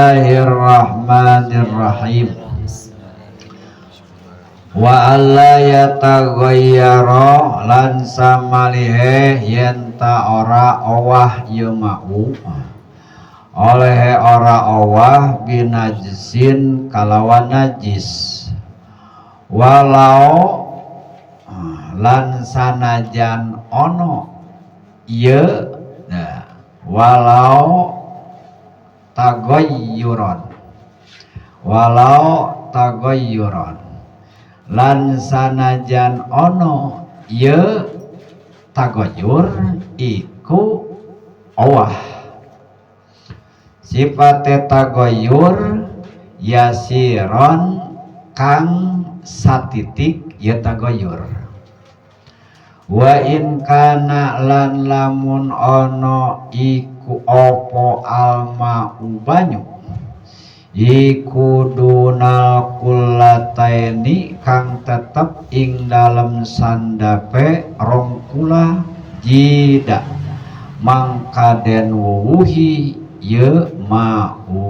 Bismillahirrahmanirrahim. Wa alla yataghayyara lan samalihe yen ta ora owah ieu mau olehe ora owah binajsin kalawan najis walau lan sanajan ono ieu nah, walau taghayyuron walau taghayyuron lan sanajan ono ieu taghayyur iku owah sifate taghayyur yasiron kang satitik ieu taghayyur wa in kana lan lamun ono iku opo alma banyu iku dunal kullataini kang tetep ing dalem sandape rong kula jida mangka den wuwuhi ye ma'u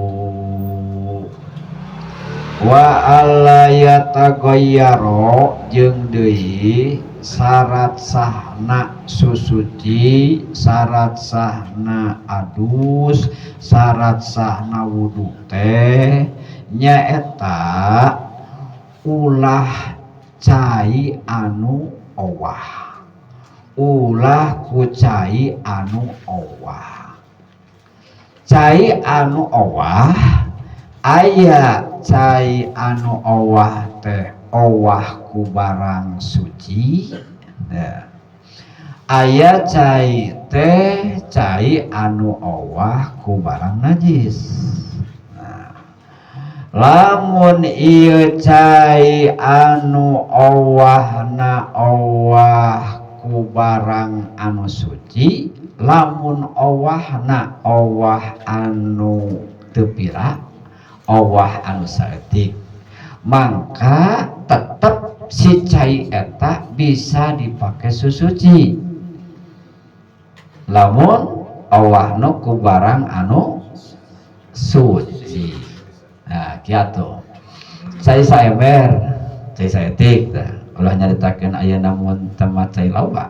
wa alla yataghayyara jeung deui syarat sahna susuci syarat sahna adus syarat sahna wudu teh nyaeta ulah cai anu owah ulah ku cai anu owah cai anu owah aya cai anu owah teh owah ku barang suci nah. Aya cai teh cai anu owah ku barang najis nah. Lamun ieu cai anu owahna owah ku barang anu suci lamun owahna owah anu teu pira owah anu saeutik mangka tetep si cai eta bisa dipakai susuci lamun owahna ku barang anu suci. Nah kitu cai saember cai saeutik tah ulah nyaritakeun aya namun tama cai loba.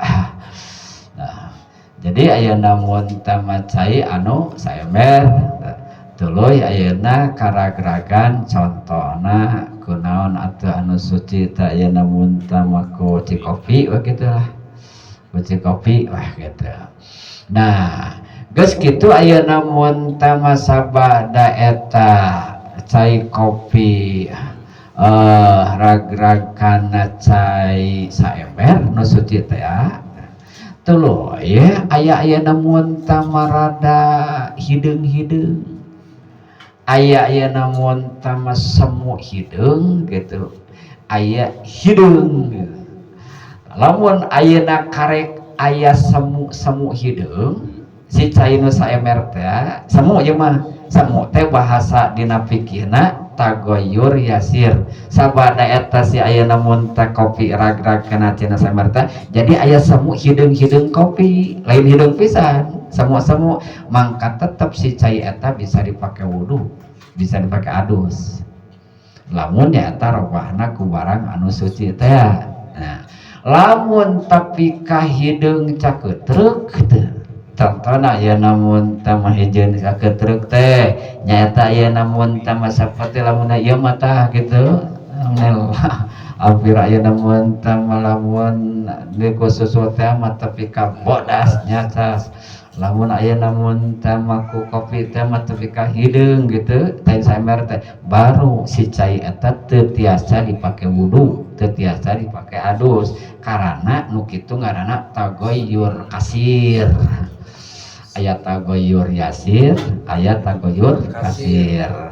Nah, jadi aya namun tama cai anu saember tuluy ayeuna karagragan contohna kunaon atuh anu suci teh ayeuna mun tama ku cikopi we kitu lah ku cikopi wah kitu. Nah geus kitu ayeuna mun tama sabada eta cai kopi ragrag kana cai saember nu suci teh tuluy aya ayeuna mun tama rada hideung-hideung aya ayeuna mun tama semu hideung gitu aya hideung gitu. Lamun ayeuna karek aya semu-semu hideung si cai nu saember teh semu ieu mah semu teh bahasa dina fikihna tagoyur yasir sabada eta si ayeuna mun teh kopi ragrag kana cina saember teh jadi aya semu hideung-hideung kopi lain hideung pisan semu-semu mangka tetep si cai eta bisa dipakai wudu bisa dipakai adus lamun nya eta robahna ku barang anu suci teh. Nah lamun tapi kahideung cakeutreuk teh contohna aya namun tama hijeun cakeutreuk teh nyaeta aya namun tama saperti lamun ieu mah tah kitu hampir aya namun tama lamun di susu teh mah tapi ka bodas nya tas lamun aya namun tama ku kopi teh mah tepi ka hideung gitu teh saember teh baru si cai eta teu tiasa dipake wudu teu tiasa dipake adus karana nu kitu ngaranna tagoyyur kasir aya tagoyyur yasir aya tagoyyur kasir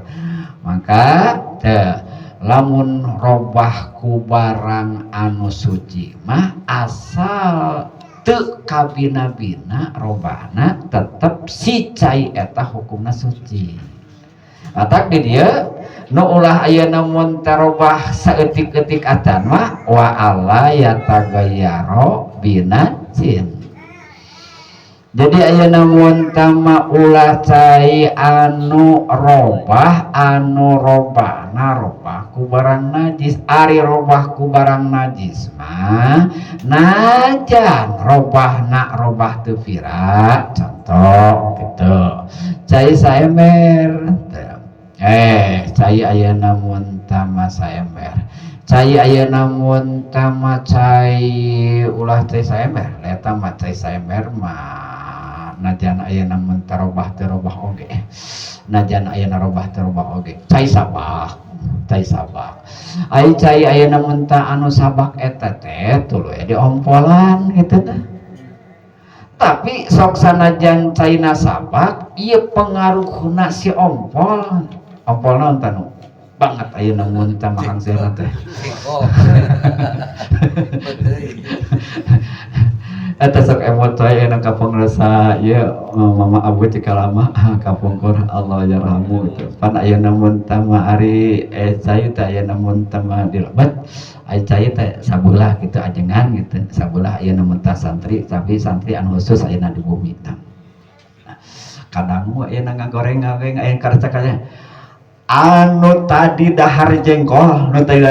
maka teh lamun robah ku barang anu suci mah asal teu kabina-bina robahna tetep si cai eta hukumna suci. Matak di dieu nu ulah ayeuna mun tarobah saeutik-eutik acan mah wa alla yataghayyara binajsin. Jadi ayeuna muntah ulah cai anu robah, anu robahna robah ku barang najis. Ari robah ku barang najis mah najan robahna robah teu pira, contoh gitu, cai saember, cai ayeuna muntah mah saember, cai ayeuna muntah mah cai, ulah cai saember eta mah. Cai saember mah najan ayeuna mun tarobah teu robah oge, najan ayeuna robah teu robah oge. Cai sabak, cai sabak, ai cai ayeuna mun anu sabak eta teh tuluy diompolan gitu teh. Tapi sok sanajan caina sabak ieu pengaruhna si ompol. Ompol naon tanu banget ayeuna mun tah makang seuna teh? Oh. Betul. Eta sok emot wae enak ka pangrasa ieu Mama Abu Cikalama kapungkur, Allah yarhamu gitu. Pan ayeuna mun tama ari cai teh ayeuna mun tama dilebat ai cai teh sabelah gitu ajengan gitu, sabelah ayeuna mun tah santri, tapi santri anu khusus ayeuna di bumi tah. Nah, kadang ayeuna ngagoreng ngagoreng aya karca kaya anu tadi dahar jengkol, nu tadi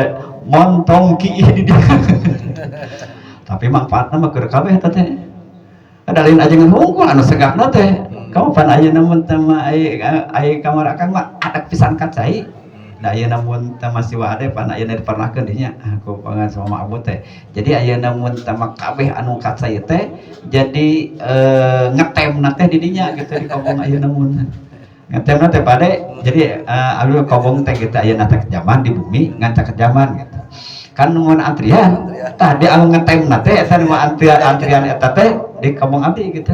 montong ki di dieu, tapi manfaatna mah keur kabeh eta teh. Ada lain ajengan hungkul anu segakna teh. Kamu pan ayeuna mun teh mah ai ai kamar akang mah adak pisan ka cai. Da ayeuna mun teh masih wade pan ayeuna dipernahkeun dinya ku pangan sama Abu teh. Jadi ayeuna mun teh mah kabeh anu ka cai teh jadi ngetemna teh di dinya gitu, di kobong ayeuna mun. Ngetemna teh pade jadi abdi kobong teh gitu ayeuna teh zaman di bumi ngan caket zaman gitu. Kan mun antrian tadi anu ngetemna teh eta nu antrian antrian eta teh di kobong abdi gitu,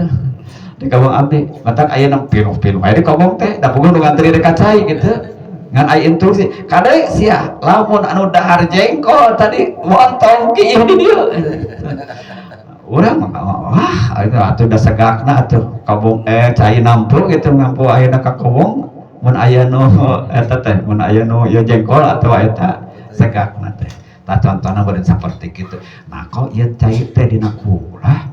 di kobong abdi. Matak ayeuna pinuh-pinuh aya di kobong teh, da puguh nu ngantri di kacai gitu. Ngan aya instruksi kade sia, lamun anu dahar jengkol tadi montong ki ieu di dieu. Urang mah wah itu atuh da segakna atuh kobong, cai nampu gitu, ngampu ayeuna ka kobong mun aya nu eta teh, mun aya nu ieu jengkol atau eta segakna teh. Tah, contohna beureun saperti kitu. Nah, kok ieu cai teh dina kulah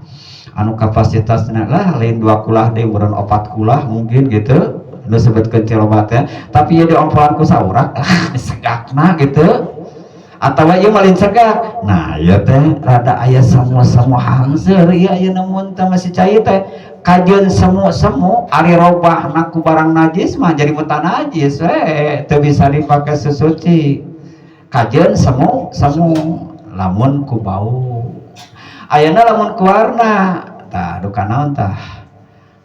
anu kapasitasna lah lain dua kulah deui, meureun opat kulah mungkin gitu nu sebutkeun ciloba teh, tapi ieu diompolan ku saurak, ah segakna gitu atawa ieu mah lain segak. Nah, ieu teh rada aya semu-semu hangseur ieu ayeuna mun teh masih cai teh kajeun semu-semu. Ari robahna ku barang najis mah jadi mutanajis we, teu bisa dipake sesuci. Kajeun semu semu lamun ku bau. Ayeuna lamun ku warna tah duka naon tah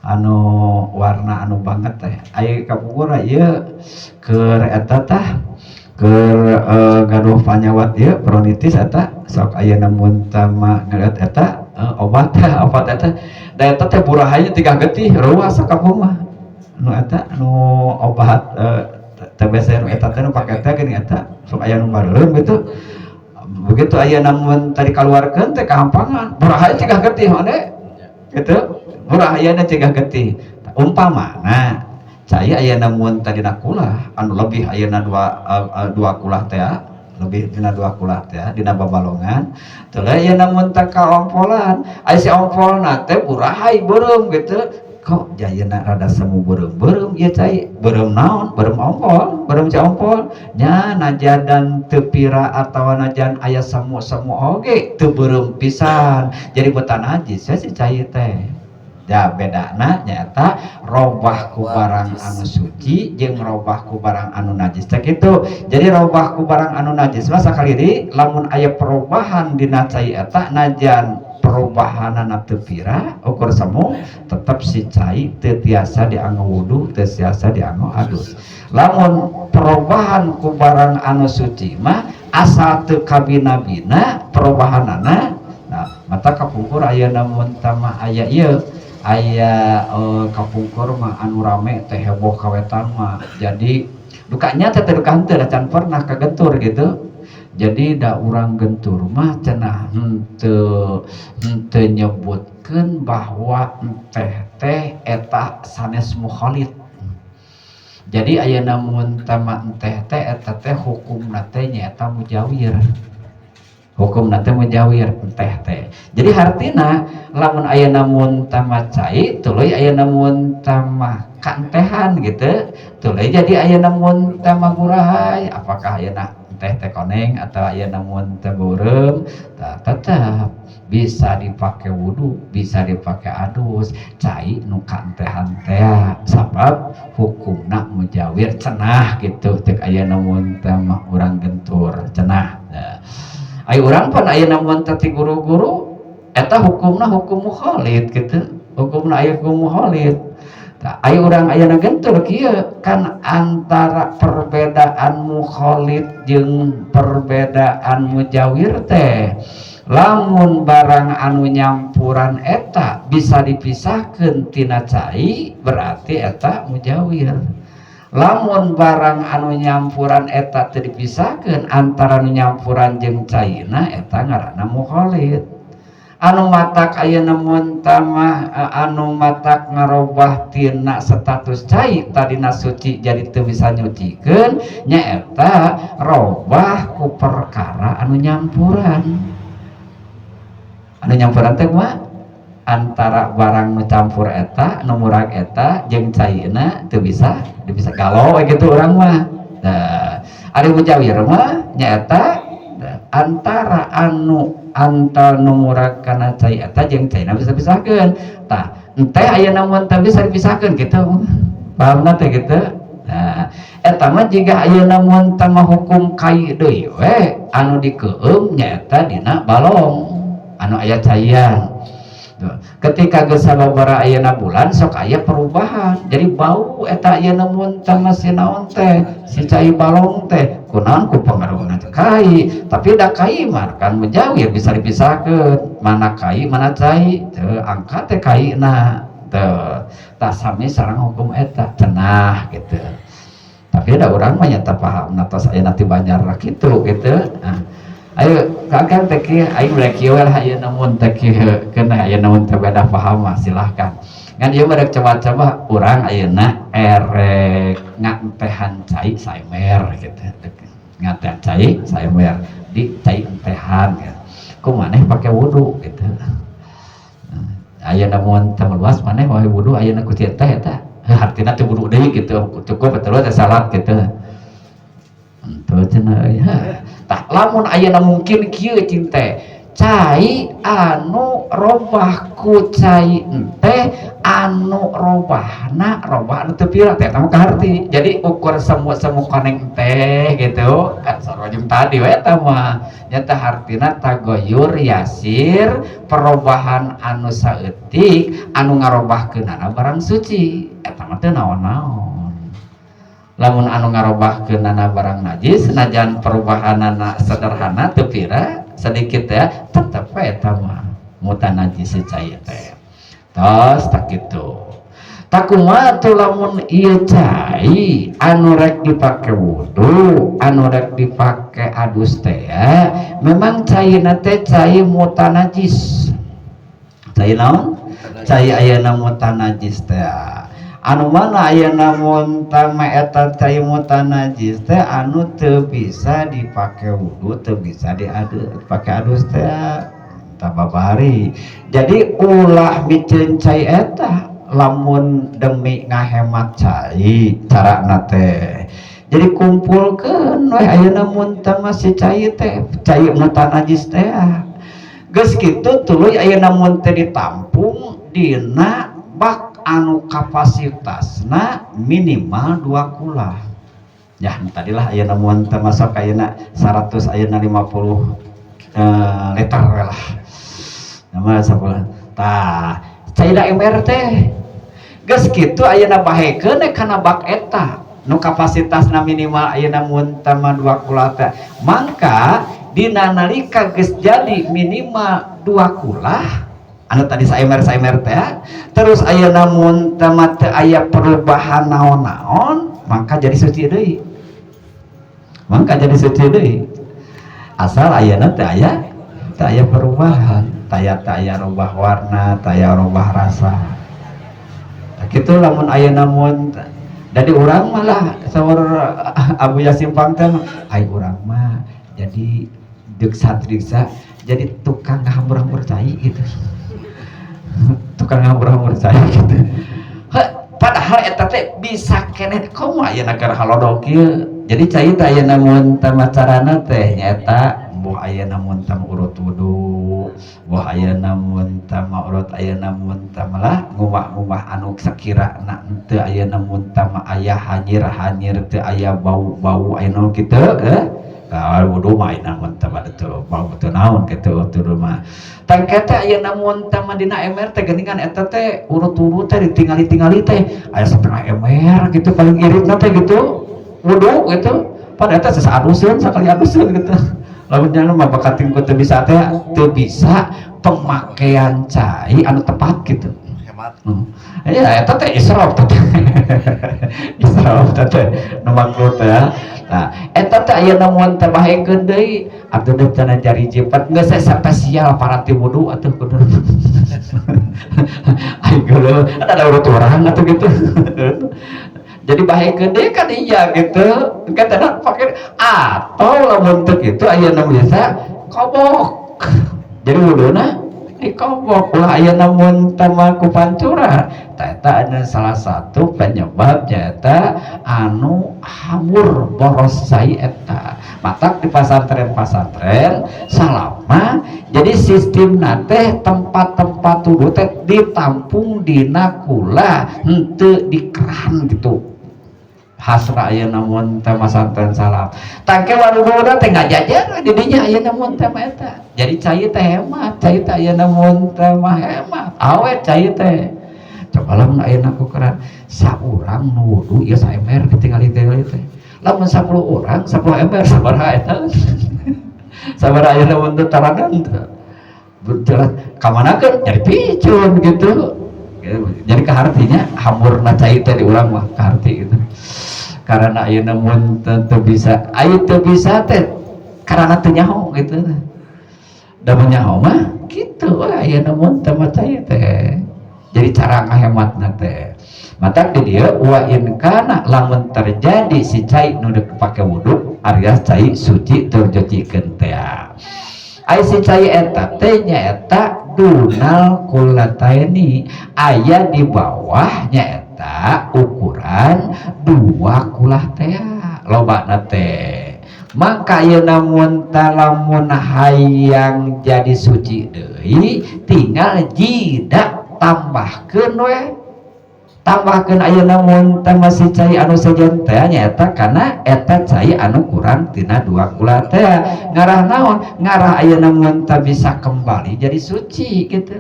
anu warna anu banget teh? Aya kapungkur ieu keur eta tah, keur gaduh panyawat ieu bronkitis eta. Sok ayeuna mun tah mah ngeliat eta obat teh, obat eta da eta teh burahay tiga getih ruas sakampung mah nu eta nu obat TBC nu eta teh, nu pake teh geuning eta. Sok aya nu bareureum gitu. Begitu aya namun tadi kaluarkeun teh kahampangan burahay cegah getih mane gitu, murah ayeuna cegah getih. Umpamana cai ayeuna mun tadi kulah anu lebih ayeuna dua kulah teh, lebih dina dua kulah teh dina babalongan teu ayeuna mun teh kaompolan, aya si ompolna teh burahay beureum gitu, kok jayana rada semu beureum-beureum ieu cai, beureum naon? Beureum ompol, beureum si ompol nya. Najadan teu pira atawa najan aya semu-semu oge teu beureum pisan, jadi botan najis ya si cai teh. Ya, bedana nyaeta robah ku barang anu suci jeung robah ku barang anu najis teh kitu. Jadi robah ku barang anu najis mah sakali deui lamun aya perubahan dina cai eta, najan perubahanana teu pira ukur semu, tetep si cai teu tiasa dianggo wudu, teu tiasa dianggo adus. Lamun perubahan ku barang anu suci mah asal teu kabina-bina perubahanana. Nah, mata kapungkur aya mun mah aya ieu aya kapungkur mah anu rame teh heboh kawetan mah. Jadi dukanya teh duka henteu da can pernah kagentur gitu. Jadi da urang gentur mah cenah henteu henteu nyebutkeun bahwa teh teh eta sanes mukhalid. Jadi aya mun tama teh teh eta teh hukumna teh nyaeta mujawir. Hukumna teh mujawir teh teh. Jadi hartina lamun aya muntah mah cai, tuluy aya muntah mah kaentehan gitu, tuluy jadi aya muntah mah burahay. Apakah aya teh teh koneng atau aya muntah beureum, tetap bisa dipakai wudhu, bisa dipakai adus cai nu kaentehan teh, sabab hukumna mujawir cenah gitu. Cek aya muntah mah urang gentur cenah. Nah, ayo urang pan aya muntah ti guru-guru eta hukumna hukum mukhalid gitu, hukumna aya hukum mukhalid. Tah, ayo urang ayeuna gentur kieu kan, antara perbedaan mukhalid jeung perbedaan mujawir teh, lamun barang anu nyampuran eta bisa dipisahkan tina cai, berarti eta mujawir. Lamun barang anu nyampuran eta teu dipisahkeun antara nu nyampuran jeung caina, eta ngaranna mukhalid. Anu matak ayeuna muntah mah, anu matak ngarobah tina status cai tadina suci jadi teu bisa nyucikeun, nyaeta robah ku perkara anu nyampuran. Anu nyampuran teh mah antara barang nu campur eta, nu murag eta jeung caina teu bisa bisa galau gitu urang mah. Nah, ari mujawir mah nyaeta antara anu antara nu murag kana cai eta jeung caina bisa pisahkeun. Tah, enteh aya mun teu bisa dipisahkeun gitu, pahamna teh gitu. Nah, eta mah jiga ayeuna mun mah hukum kai deui we anu dikeueum nyaeta dina balong anu aya caian. Tuh. Ketika geus sababaraha ayeuna bulan sok aya perubahan, jadi bau eta ayeuna mun mah si naon teh, si cai balong teh. Kunaon? Ku pengaruhna kai. Tapi da kai mah kan mujawir, bisa dipisahkeun mana kai mana cai teu angkat teh kaina teu. Tah, sami sareng hukum eta cenah gitu. Tapi ada orang mah nyata paham tos aya nanti Banjar kitu gitu. Nah, ayo kakak teh kieu, aing boleh kieu lah. Ayeuna mun teh kieu kena ayeuna mun teh beda paham mah silahkan. Ngan ieu mah rek coba-coba urang ayeuna erek ngantehan cai saemer gitu, ngantehan cai saemer di cai entehan gitu. Ku maneh pake wudu gitu. Ayeuna mun teh meluas maneh wae wudu ayeuna ku teh eta hartina teh wudu deui gitu, cukup betul teh salat gitu. Henteu cenah euy. Tah, lamun ayeuna mungkin kieu cinte cai anu robah ku cai ente, anu robahna robah anu teu pira teh, eta mah kaharti. Jadi ukur semu-semu koneng teh gitu kan, sarua jeung tadi we. Eta mah nyata hartina tagoyur yasir, perubahan anu saeutik anu ngarobahkeunana barang suci, eta mah teu naon-naon. Lamun anu ngarobahkeunana barang najis, senajan perubahanana sederhana, teu pira, sedikit ya, tetep we eta mah mutanajis si cai teh. Tos tak kitu. Tak kumaha tuh lamun ieu cai anu rek dipake wudu, anu rek dipake adus teh ya, memang caina teh cai mutanajis. Cai naon? Cai ayeuna mutanajis teh. Anu mana ayeuna mun eta cai mutanajis teh anu teu bisa dipake wudu, teu bisa diadu dipake adus teh tababari. Jadi ulah miceun cai eta lamun demi ngahemat cai carana teh. Jadi kumpulkeun we ayeuna mun teh masih cai teh, cai mutanajis teh. Geus kitu tuluy ayeuna mun teh ditampung dina bak anu kapasitasna minimal 2 kulah ya. Tadilah ayeuna mun teh masuk ayeuna 100 ayeuna 50 liter lah nama 10. Tah, caina ember teh geus kitu ayeuna bahekeun kana bak eta nu kapasitasna minimal ayeuna mun teh mah 2 kulah teh. Mangka dina nalika geus jadi minimal 2 kulah anu tadi saemer saemer teh, terus ayeuna mun teh mah teu aya perubahan naon-naon, maka jadi suci deui, maka jadi suci deui, asal ayeuna teu aya perubahan, teu aya rubah warna, teu aya rubah rasa. Tah kitu lamun ayeuna mun dari urang malah saur Abu Yasin Pang teh, ai urang mah jadi Deuk santri jadi tukang ngahambur-hambur cai gitu, tukang ngahambur-hambur cai gitu. Padahal eta teh bisa keneh, komo ayeuna keur halodo kieu. Jadi cai teh ayeuna mun teh macarana teh nyaeta mbuh ayeuna mun teh urut wudu, mbuh ayeuna mun teh urut, ayeuna mun teh malah ngumbah-ngumbah anu sakirana teu ayeuna mun teh aya hanyir-hanyir, teu aya bau-bau ayeuna kitu eh. Nah, wudu mah ayeuna mun teh teu bau teu naon kitu wudu mah. Tangke teh ayeuna mun teh mah dina ember teh geuningan eta teh urut-urut teh ditingali-tingali teh aya setengah ember gitu paling iritna teh gitu wudu gitu. Pada eta sesa aduseun, sakali aduseun gitu. Lamun jangan mah bakating ku teu bisa teh, teu bisa pemakaian cai anu tepat gitu. Hemat. Iya, eta teh israf teh. Israf teh nu makruh teh. Nah, eta teh ayeuna mun teh bahekeun deui atuh deuk cenah jari jipat geus spesial paranti wudu atuh kudu. Ai geuleuh ada urut urang atuh gitu. Jadi bahekeun deui kan iya gitu. Kan teh pake atau lamun teu kitu ayeuna bisa kobok. Jadi wuduna dikobok ulah ayeuna mun teh mah ku pancuran. Eta ada salah satu penyebab nyata anu hambur boros cai eta. Matak di pasantren-pasantren salama jadi sistem teh tempat-tempat wudu teh ditampung dina kula, henteu di keran gitu. Hasra ayeuna mun teh pasantren salaf tangke waduh teh ngajajar di dinya ayeuna mun teh mah eta. Jadi cai teh hemat, cai teh ayeuna mun teh mah hemat, awet cai teh. Coba lamun ayeuna ku keran saurang nu wudu ieu saember ditinggali-tingali teh. Lamun 10 orang 10 ember sabaraha eta? Sabaraha ayeuna mun teu taragan teh berjalan kamanakeun nyari picun gitu. Jadi kahartinya hamburna cai teh di urang mah kaharti gitu. Karena ayeuna mun teu bisa, aya teu bisa teh karena teu nyaho gitu. Da mun nyaho mah kitu we ayeuna mun teh mah cai teh. Jadi cara ngahematna teh matak di dieu wa in kana lamun terjadi si cai nu deuk pake wudu alias cai suci terjocikeun teh. Ai si cai eta teh nyaeta dunal kulataini, aya di bawah nyaeta ukuran dua kulah teh lobana teh. Maka ayeuna mun lamun hayang jadi suci deui tinggal jida tambahkeun we, tambahkeun ayeuna mun teh masih cai anu sejen teh nyaeta kana eta cai anu kurang tina dua kula teh. Ngarah naon? Ngarah ayeuna mun teh bisa kembali jadi suci gitu.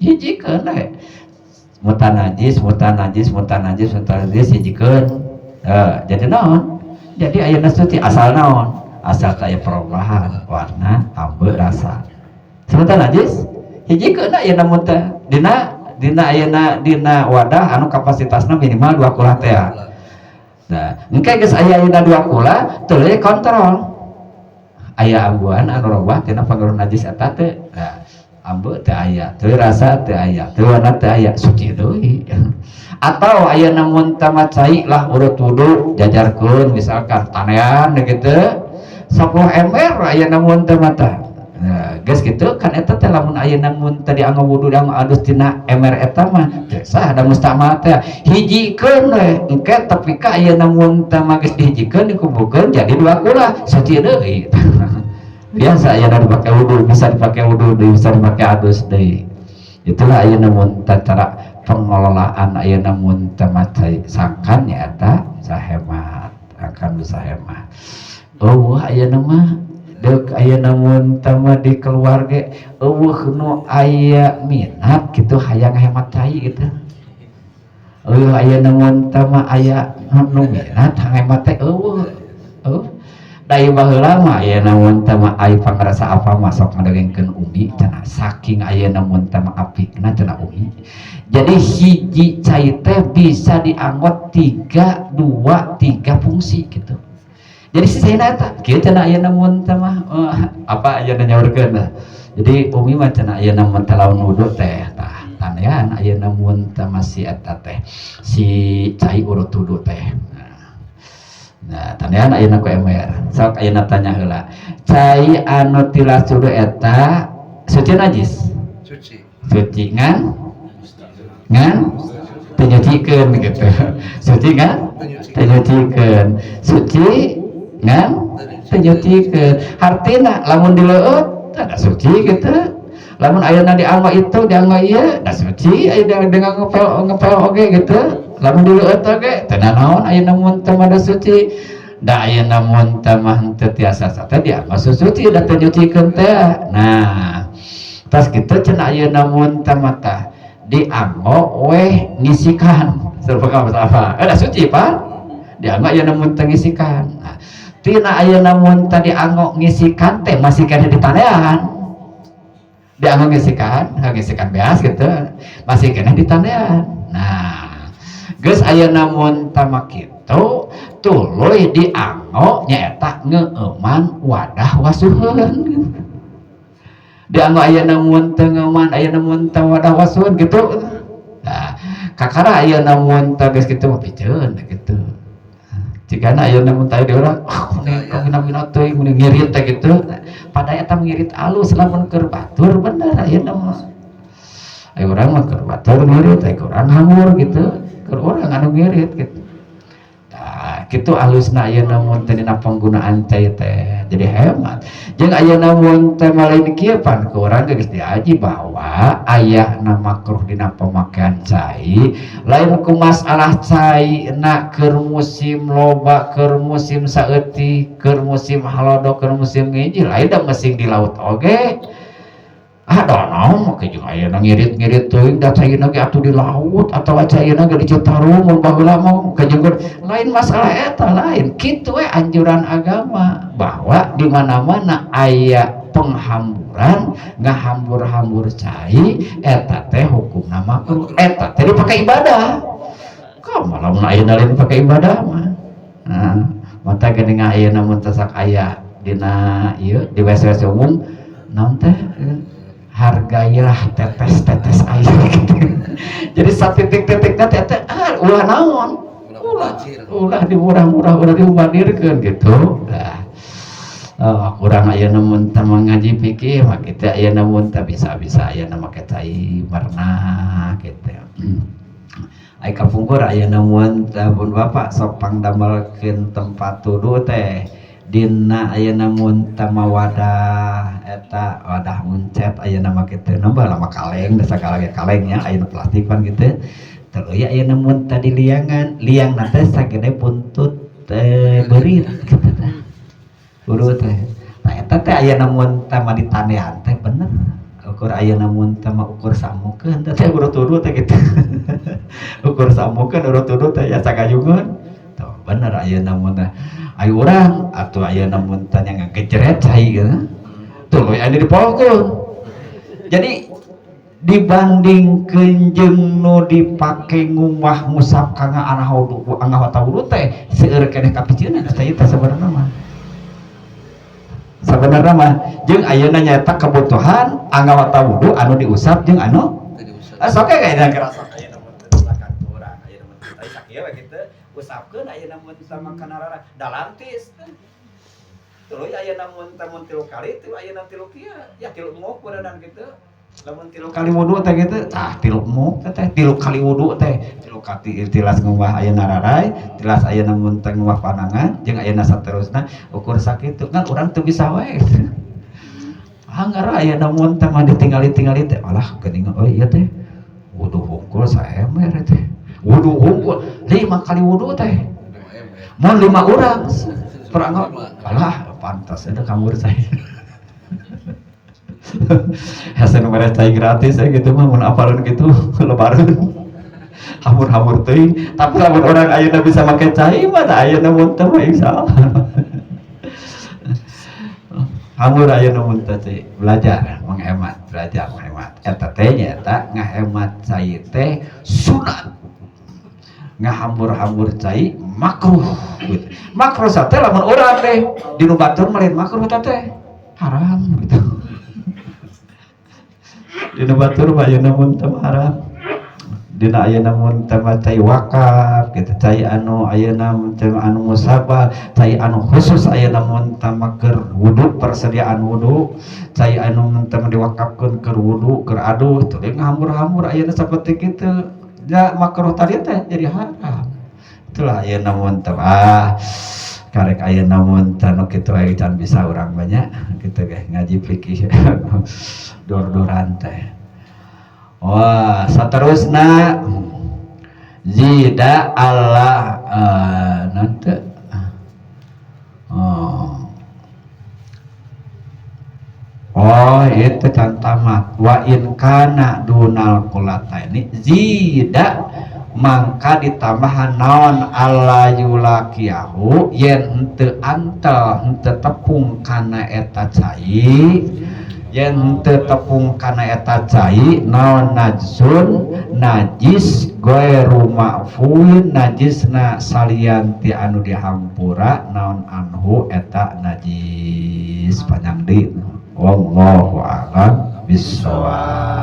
Hijikeun we mutanajis, mutanajis, mutanajis, mutanajis, hijikeun. Jadi naon? Jadi ayeuna suci asal naon? Asal teu aya perubahan warna, ambeu, rasa. Sementara najis hijikeun ayeuna mun teh dina dina ayeuna dina wadah anu kapasitasna minimal dua kulah teh. Nah, engke geus aya ayeuna dua kulah, tuluy kontrol. Aya ambuan anu robah tina pangaruh najis eta teh. Nah, ambeu teu aya, teu rasa teu aya, teu warna teu aya, suci deui. Atau ayeuna mun teh mah cai lah urut wudu jajarkeun misalkan tanean gitu 10 ember ayeuna mun teh mah tah. Nah, geus kitu kan eta teh lamun ayeuna mun teh dianggo wudu, dianggo adus tina ember eta mah teu sah da mustakmal teh. Hijikeun we engke tepi ka ayeuna mun teh mah geus dihijikeun, dikumpulkeun jadi dua kula, suci deui. Biasa ayeuna dipake wudu, bisa dipake wudu, bisa dipake adus deui. Itulah ayeuna mun teh cara pengelolaan ayeuna mun teh mah cai sangkan nyaeta sahemat akan bisa hemat. Oh, ayeuna mah deuk ayeuna mun teh mah di keluarga euweuh nu aya minat gitu hayang hemat cai gitu. Euweuh ayeuna mun teh mah aya nu minat hemat teh euweuh. Euweuh. Da ieu baheula mah ayeuna mun teh mah ai pangrasa apa masuk ngadongengkeun umi cenah saking ayeuna mun teh mah apikna cenah umi. Jadi hiji cai teh bisa dianggo 3 2 3 fungsi gitu. Jadi si saena eta kieu cenah ayeuna mun teh mah apa ayeuna nyaurkeun lah. Jadi umi mah cenah ayeuna mun teh lamun wudu teh tah tanean ayeuna mun teh masih eta teh si cai urut wudu teh. Nah, tanean ayeuna ku ember. Sok ayeuna tanya heula. Cai anu tilas wudu eta suci najis? Suci. Suci, ngan ngan teu nyucikeun gitu. Suci ngan teu nyucikeun, suci ngan teu nyucikeun. Hartina lamun dileueut ada suci gitu. Lamun ayeuna dianggo itu, dianggo ieu, da suci. Aya dengan ngepel ngepel oge gitu, lamun dileueut oge teu nanaon. Ayeuna mun teu mah suci da, ayeuna mun teu mah teu tiasa sate dianggo suci, da teu nyucikeun teh. Nah, tas kitu cenah. Ayeuna mun teu mah tah dianggo weh ngisikan serupa apa da suci pan dianggo. Ayeuna mun teu ngisikan, nah, tina ayeuna mun tadi dianggo ngisikan teh masih kena ditandean. Dianggo ngisikan, ngisikan beas gitu, masih kena ditandean. Nah, geus, ayeuna mun tah mah kitu, tuluy dianggo nyaeta ngeueuman wadah wasuheun. Dianggo ayeuna mun teu ngeueuman, ayeuna mun teu wadah wasuheun gitu. Nah, kakara ayeuna mun teu geus kitu mah piceun gitu. Jigana ayeuna mun teh di urang, oh, meni kawina-wina teuing, meni ngirit teh gitu. Pada eta ngirit alus lamun keur batur, bener. Ayeuna mah aya urang mah keur batur ngirit, aya urang hambur gitu, keur urang anu ngirit gitu. Nah, kitu alusna ayeuna mun teh dina penggunaan cai teh jadi hemat. Jeung ayeuna mun teh lain kieu pan ku urang geus diaji bahwa aya makruh dina pemakaian cai lain ku masalah cai na keur musim loba, keur musim saeutik, keur musim halodo, keur musim nginjil. Lain da mesing di laut oge. Ah, dono make jeung ayeuna ngirit-ngirit teuing da caina ge atuh di laut atawa caina ge di Citarum mun baheula mah kajengkeun. Lain masalah eta, lain kitu we. Anjuran agama bahwa di mana-mana aya penghamburan, ngahambur-hambur cai eta teh hukumna makruh. Eta teh dipake ibadah kok, malah mun ayeuna lain dipake ibadah mah. Nah, mata geuning ayeuna mun teh sok aya dina ieu di WC-WC umum naon teh, hargailah tetes-tetes air gitu. Jadi satitik-titikna teh teh ah ulah naon, ulah ulah dimurah-murah, ulah diubadirkeun gitu. Nah, oh, kurang ayeuna mun teh ngaji fikih mah kitu. Ayeuna mun teh bisa-bisa ayeuna make cai merenah gitu. Ai kapungkur ayeuna mun teh pun bapak sok pangdamelkeun tempat wudu teh dina ayeuna mun teh mah wadah eta wadah uncet. Ayeuna mah kitu nambah lama kaleng da sagala ge kalengnya, ayeuna plastik pan gitu. Terus ya ayeuna mun tadi liangan, liang teh sagede buntut beurit gitu teh wudu teh. Nah, eta teh ayeuna mun teh mah ditandean teh bener ukur ayeuna mun teh mah ukur samukeun teh urut wudu teh gitu, ukur samukeun urut wudu teh ya sagayungeun tuh bener. Ayeuna mun teh ayo urang atuh ayeuna mun teh nya ngagejret cai gitu tuluy aya dipolkeun. Jadi dibandingkeun jeung nu dipake ngumbah ngusap kana anggota wudu teh seueur keneh kapicieunna cai teh sabenerna mah. Sabenerna mah jeung ayeuna nyaeta kebutuhan anggota wudu anu diusap jeung anu Teu diusap. Ah, sok kayaknya kerasa ayeuna mun teu belakang urang ayeuna mun teu sakieu we kitu usapkeun. Ayeuna mun sama kana rara dalantis teh tuluy ayeuna mun teh mun tilu kali tilu ayeuna tilu kieu ya tilu muk beuneunan gitu. Lamun tilu kali wudu teh gitu tah tilu muk teh teh tilu kali wudu teh tilu kali, tilas ngumbah ayeuna rarai, tilas ayeuna mun teh ngumbah panangan jeung ayeuna saterusna ukur sakitu kan urang teu bisa wae. Ah, ngara ayeuna mun teh mah ditinggali-tingali teh alah geuning, oh iya teh wudu hungkul saember teh, wudu hungkul lima kali wudu teh 5 ember. Mun lima orang per alah pantas ada kamur saya hasil mere cai gratis ya gitu mah. Mun apalun gitu lebaran hamur-hamur teuing, tapi lamun orang ayeuna bisa make cai mah da ayeuna mun teh mah insyaallah hamur ayeuna mun teh cai. Belajar menghemat, belajar menghemat eta teh nyaeta ngahemat cai teh sunat, ngahambur-hambur cai makruh gitu. Makruh sate lamun urang teh di nu batur mah lain makruh teh, haram gitu. Di nu batur mah ayeuna mun teh haram. Dina ayeuna mun teh cai wakaf gitu, cai anu ayeuna teh anu musabal, cai anu khusus ayeuna mun teh keur wudu, persediaan wudu, cai anu mun teh diwakafkeun keur wudu, keur aduh teu ngahambur-hambur ayeuna seperti kitu ya, makruh tadi teh jadi haram. Itulah ayeuna mun teh ah karek ayeuna mun teh nu kitu aya can bisa urang banyak gitu ge ngaji fikih dor-doran teh. Wah, seterusnya zida Allah nanti oh. Oh, itu can tamat. Wa in kana dunal ini zida mangka ditambahan naon alla yulakiyahu yen henteu antel, henteu tepung kana eta cai, yen henteu tepung kana eta cai naon najsun najis ghairu ma'fuin, najisna salian ti anu dihampura naon anhu eta najis. Panjang deui, wallahu a'lam bissawab.